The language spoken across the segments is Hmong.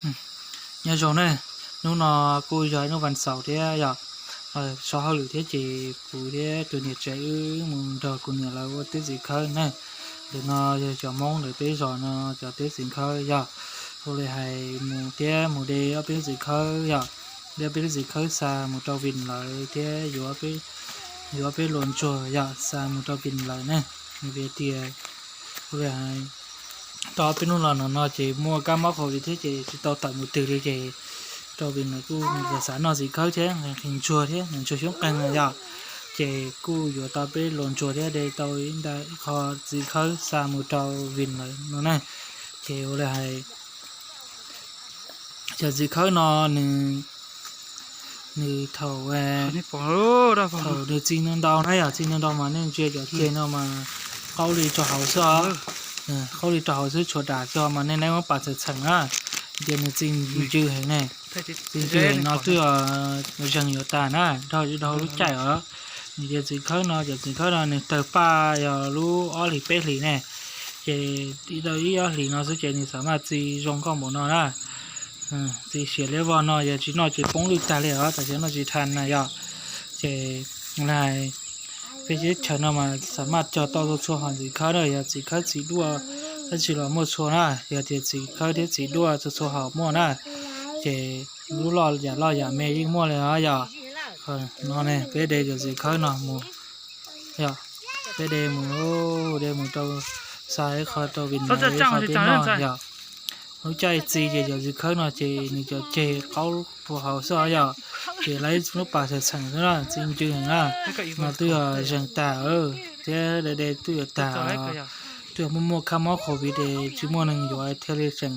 Nyob zoo ne, hnub no kuj yog ib hnub vas xaum thiab yom, so hauj lwm thiab ces kuv thiab tus niam tsev wb mus nrog kuv niam lawv ua teb txiv khawb ne. Ntawm no yog cov Hmoob ntawm peb zos no cov teb txiv khawb yom. Ua li hais mus thiab mus de ob peb lub txiv khawb yom, de ob peb lub txiv khawb xa mus rau Vim lawv thiab yuav ob peb luas ntsuag yom xa mus rau Vim lawv ne. Vim tias ua li hais tau ob peb hnub los no no ces muaj kab mob Covid thiab ces tsis tau tawm mus twg li ces rau Vim lawv kuj xav noj txiv khawb thiab nqhis ntsuag thiab ntsuag xyoob qeeg no yom. Ces kuj yuav tau peb luas ntsuag thiab de tau ib qho txiv khawb xa mus rau Vim lawv no na. Ces ua li hais cov txiv khawb no nws, nws thaum, thaum nws txi ntau ntau na yom, txi ntau ntau mas nej ntsia cov ceg no mas qaub li rau hauv xwb os. Qaub li rau hauv xwb tshuav dam xwb mas nej neb muab pam txheem txheem na. Tias nws txi ncw heev ne, txi ncw heev no twb zeeg yuav tag na, dhau lub caij os. Nws tias txiv khawb no, cov txiv khawb no nws tawg paj yog lub ob hlis peb hlis ne, ces ib ob hlis no xwb ces nws xam maj txi zoo nkauj npaum no na. Txi siav liab vog no yog tsis noj ces poob lwj tag li os, tam sim noj tsis tau na yom. Ces peb teb chaws no mas xam maj cog tau txhua txhua hom txiv khawb na, yog txiv khawb txiv duaj tab sis los muaj txhua na, yog tias txiv khawb thiab txiv duaj txhua txhua hom muaj na. Ces lub loj yam loj yam me yeej muaj li os yom. No ne peb de cov txiv khawb no mus, yog peb de mus, de mus rau xa ib qho rau Vim lawv ib qho peb noj yom. Lub caij txi ces cov txiv khawb no ces nws cov ceg qaub rau hauv xwb os yom. Ces lawv lub pam txheem txheem xwb na, txi ncw heev na. No twb yog zeeg tag thiab de de twb yuav tag, twb yog muaj muaj kab mob Covid ces tsis muaj neeg yuav thiaj li tseem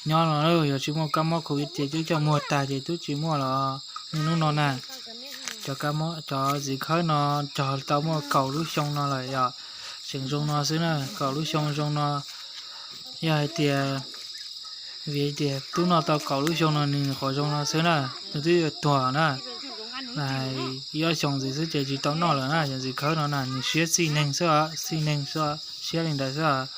nyob no, yog tsis muaj kab mob Covid ces twb coj muag tag ces twb tsis muaj los niaj hnub no na. Cov txiv khawb no cog tau muaj kaum lub xyoo no lawm yom, tseem zoo no xwb na, kaum lub xyoo zoo no. Yog hais tias, vim tias twb noj tau kaum lub xyoo no nws nyuam qhuav zoo no xwb na, nws twb yuav tuag na. Ib ob xyoos ntxiv xwb ces tsis tau noj lawm na, cov txiv khawb no na nws siab txij neeg xwb, txij neeg xwb, siab li ntawd xwb.